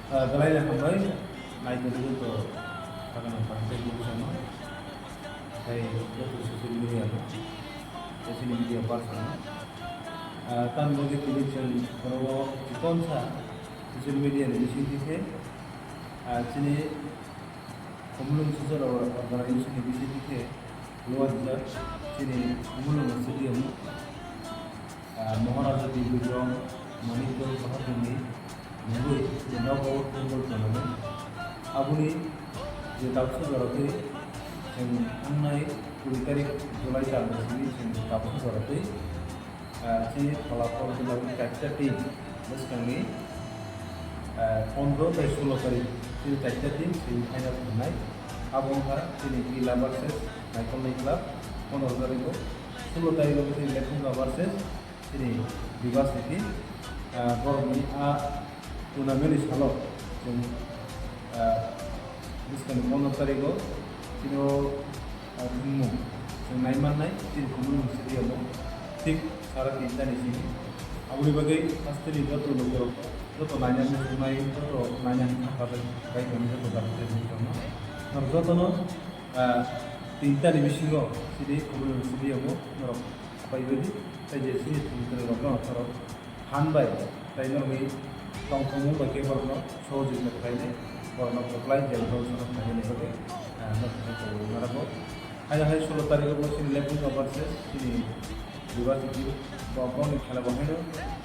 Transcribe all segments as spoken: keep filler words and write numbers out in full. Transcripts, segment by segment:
Ah, belai hambai, naitugwi joto sakano phaikhe buchano, tei joto social media no, social media person no. Ah, tamni bagwi tini chwng oro o chikonsa social media ni bisingtwi khe, ah, chini Khumulwng Social Organization ni bisingtwi khe luajak chini Khumulwng Stadium, ah, Maharaja Bir Bikram Manikya Bahadurni mungwi je knockout football tournament. Aboni je tabuksa jora twi chwng thangnai kuri tarik July tal ni simi chwng tabuksa jora twi Ah, chini pholapor jila o kaisa team bwskangni, ah, pondro tei sulo tarik chini kaisa team semi final thangnai. Abo wngkha chini Kila versus Naikolnai Club, pondro tarik o, sulo tarik o chini Lekhunga versus chini Bibas ni team. Ah, borokni a tournament ni salo chwng, ah, bwskangni pondro tarik o chini o, ah, thwngmung chwng nai mannai, chini Khumulwng Stadium o thik sara tinta ni simi. Aboni bagwi hasteni joto lukurok, joto naina muchungnai, joto naina kha kha bai tongmani joto dapor tei tongma. Norok jotono, ah, tinta ni bisingo chini Khumulwng Stadium o norok hapai baidi, tei je chini thwngtwrwng rokno norok phan bai, tei norokni tongthokmung bai khe borokno sohojogita khlainai, borokno kwplai jeng borok sono khlainani bagwi, ah, no khe tongwi narwgo. Haino hai sulo tarikgo bo chini Lekhunga versus chini Bibas ni team, bo boni khela bo haino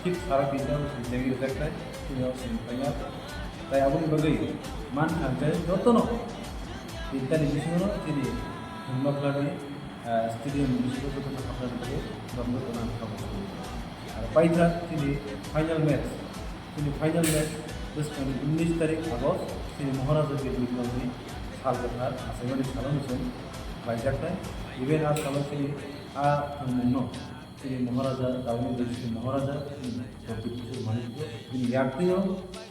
thik sara tinta o chini jeng rijaknai, chini o semi final. Tai aboni bagwi man thangkhe jotono tinta ni bisingo chini thwngnoklani ah, stadium ni bisingo jotono hapnani bagwi borokno gwnang kha bo. Aro paithak chini final match, chini final match bwskangni unis tarik August, chini Maharaja Bir Bikramni sal kwthar achaimani salo chwng khlaijaknai. Even a salo chini a thwngmungno chini Maharaja, Dauni Dikshit Maharaja, chini Pradyut Kishore Manikya, bini yaktwino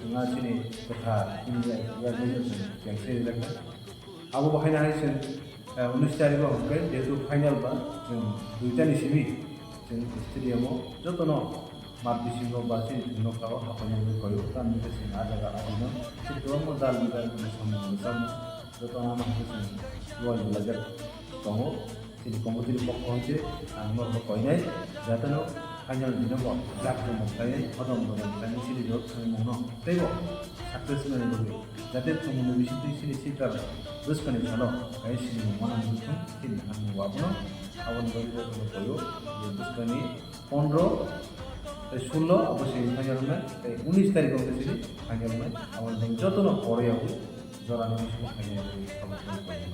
chwng a chini kwthar, bini yak-, yakni chwng kengsa rijaknai. Abo bo haino hai chwng, eh, unis tarikgo hwnkhe jehetu final ba, chwng duita ni simi chwng stadium o jotono mat bisingo ba chini thwngnoklao hapaina bagwi koyo. Tamni hwnkhe chwng a jaga adino chini kwbangma dal lidar rokni samung rwchapmung jotono ano hwnkhe chwng luai laijakha tongo. Chini committee ni pokho hwnkhe ang norokno koinai, jateno final dino bo jak jomok khlainai, hodom bodom khlainai chini rok thwngmungno teibo success wngnani bagwi, jate thwngmungni bisingtwi chini sitra bwskangni salo kaiya sinimung manani wngthung, chini hamung abono. Aboni bagwi jotono koyo je bwskangni pondro tei sullo abo semi final wngnai, tei unis tarikgo hwnkhe chini final wngnai. Aboni bagwi jotono poriyawi jorani bisingo final wngnai.